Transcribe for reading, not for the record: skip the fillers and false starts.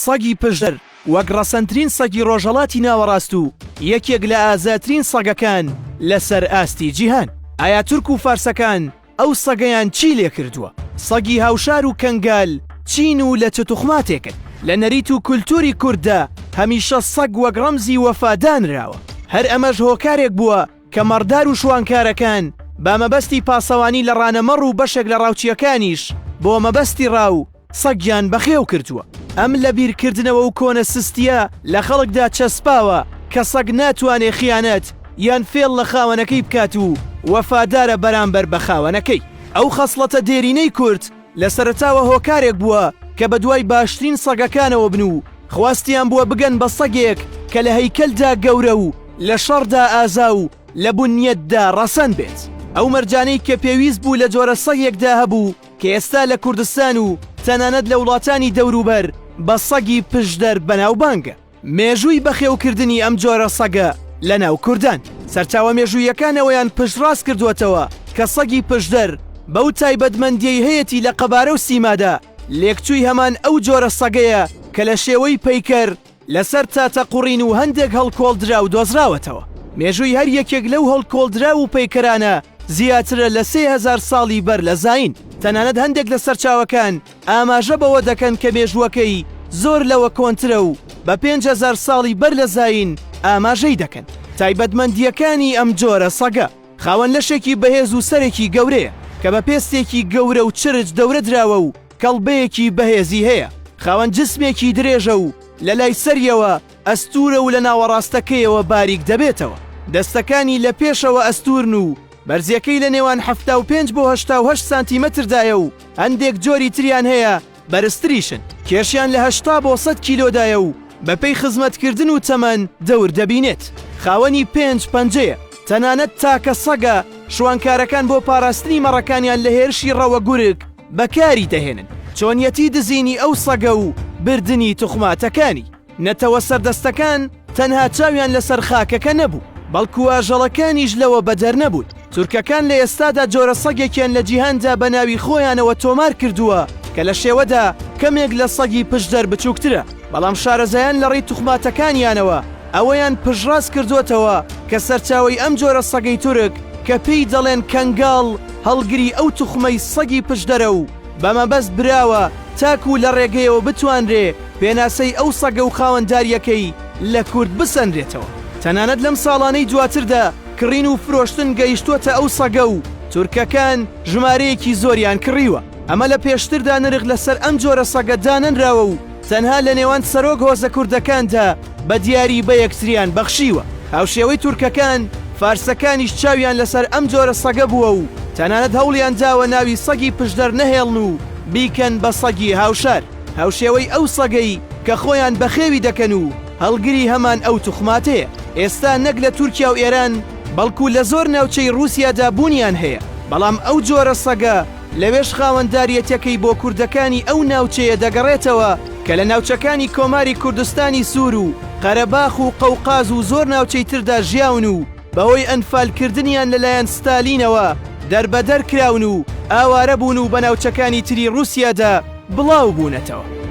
سەگی پشدەر وەک ڕەسەنترین سەگی ڕۆژهەڵاتی ناوەڕاست و یەکێک لە ئازاترین سەگەکان لەسەر ئاستی جیهان. ئایا تورک و فارسەکان ئەو سەگەیان چی لێ کردووە؟ سەگی هاوشار و کەنگال چین و لە چ توخماتێکن؟ لە نەریت و کولتووری کورددا هەمیشە سەگ وەک ڕەمزی وەفا دانراوە. هەر ئەمەش هۆکارێک بووە کە مەڕدار و شوانکارەکان بە مەبەستی پاسەوانی لە ڕانە مەڕ و بەشێک لە ڕاوچییەکانیش بۆ مەبەستی ڕاو سەگیان بەخێو کردووە. ئەم لەبیرکردنەوە و کۆنە سستییە لە خەڵکدا چەسپاوە کە سەگ ناتوانێ خیانەت یان فێڵ لە خاوەنەکەی بکات و وەفادارە بەرامبەر بە خاوەنەکەی. ئەو خەسڵەتە دێرینەی کورد لە سەرەتاوە هۆکارێک بووە کە بەدوای باشترین سەگەکانەوە بن و خواستیان بووە بگەن بە سەگێک کە لە هەیکەلدا گەورە و لە شەڕدا ئازا و لە بنیەتدا ڕەسەن بێت. ئەو مەرجانەی کە پێویست بوو لە جۆرە سەگێکدا هەبوو کە ئێستا لە کوردستان و تەنانەت لە وڵاتانی دەوروبەر بە سەگی پشدەر بەناوبانگە. مێژووی بەخێوکردنی ئەم جۆرە سەگە لە ناو کوردان، سەرچاوە مێژووییەکان ئەوەیان پشتڕاست کردووەتەوە کە سەگی پشدەر بەو تایبەتمەندییەی هەیەتی لە قەبارە و سیمادا لێکچووی هەمان ئەو جۆرە سەگەیە کە لە شێوەی پەیکەر لەسەر تاتە قوڕین و هەندێک هەڵکۆڵدراو دۆزراوەتەوە. مێژووی هەر یەکێک لەو هەڵکۆڵدراو و پەیکەرانە زیاترە لە 3000 ساڵی بەر لە زایین. تەنانەت هەندێک لە سەرچاوەکان ئاماژە بەوە دەکەن کە مێژووەکەی زۆر لەوە کۆنترە و بە 5000 ساڵی بەر لە زایین ئاماژەی دەکەن. تایبەتمەندییەکانی ئەم جۆرە سەگە. خاوەن لەشێکی بەهێز و سەرێکی گەورەیە کە بە پێستێکی گەورە و چرچ دەورە دراوە و کەڵبەیەکی بەهێزی هەیە، خاوەن جسمێکی درێژە و لە لای سەریەوە ئەستوورە و لە ناوەڕاستەکەیەوە باریک دەبێتەوە. دەستەکانی لە پێشەوە ئەستوورن و بەرزیەکەی لە نێوان 75 بۆ 88 سانتیمەتردایە و هەندێک جۆری تریان هەیە بەرزتریشن، کێشیان لە 80 بۆ 100 کیلۆدایە و بەپێی خزمەتکردن و تەمەن دەور دەبینێت. خاوەنی پێنج پەنجەیە، تەنانەت تاکە سەگە شوانکارەکان بۆ پاراستنی مەڕەکانیان لە هێرشی ڕەوە گورگ بەکاری دەهێنن. چۆنیەتی دزینی ئەو سەگە و بردنی توخماتەکانی. نەتەوە سەردەستەکان تەنها چاویان لەسەر خاکەکە نەبوو، بەڵکو ئاژەڵەکانیش لەوە بەدەر نەبوون. تورکەکان لە ئێستادا جۆرە سەگێکیان لە جیهاندا بە ناوی خۆیانەوە تۆمار کردووە کە لە شێوەدا کەمێک لە سەگی پشدەر بچووکترە، بەڵام شارەزایان لە ڕێی توخماتەکانیانەوە ئەوەیان پشتڕاست کردووەتەوە کە سەرچاوەی ئەم جۆرە سەگەی تورک کە پێی دەڵێن کەنگاڵ هەڵگری ئەو توخمەی سەگی پشدەرە و بە مەبەست براوە تاکوو لە ڕێگەیەوە بتوانرێ پێناسەی ئەو سەگە و خاوەندارییەکەی لە کورد بسەنرێتەوە. تەنانەت لەم ساڵانەی دواتردا کڕین و فرۆشتن گەیشتووەتە ئەو سەگە و تورکەکان ژمارەیەکی زۆریان کڕیوە. ئەمە لە پێشتردا نرخ لەسەر ئەم جۆرە سەگە دانەنراوە و تەنها لە نێوان سەرۆک هۆزە کوردەکاندا بە دیاری بە یەکتریان بەخشیوە. هاوشێوەی تورکەکان، فارسەکانیش چاویان لەسەر ئەم جۆرە سەگە بووە و تەنانەت هەوڵیان داوە ناوی سەگی پشدەر نەهێڵن و بیکەن بە سەگی هاوشار، هاوشێوەی ئەو سەگەی کە خۆیان بەخێوی دەکەن و هەڵگری هەمان ئەو توخماتەیە. ئێستا نەک لە تورکیا و ئێران، بەڵکو لە زۆر ناوچەی ڕووسیادا بوونیان هەیە، بەڵام ئەو جۆرە سەگە لەوێش خاوەنداریەتەکەی بۆ کوردەکانی ئەو ناوچەیە دەگەڕێتەوە کە لە ناوچەکانی کۆماری کوردستانی سوور و قەرەباخ و قەوقاز و زۆر ناوچەی تردا ژیاون و بەهۆی ئەنفالکردنیان لەلایەن ستالینەوە دەربەدەر کراون و ئاوارە بوون و بە ناوچەکانی تری ڕووسیادا بڵاو بوونەتەوە.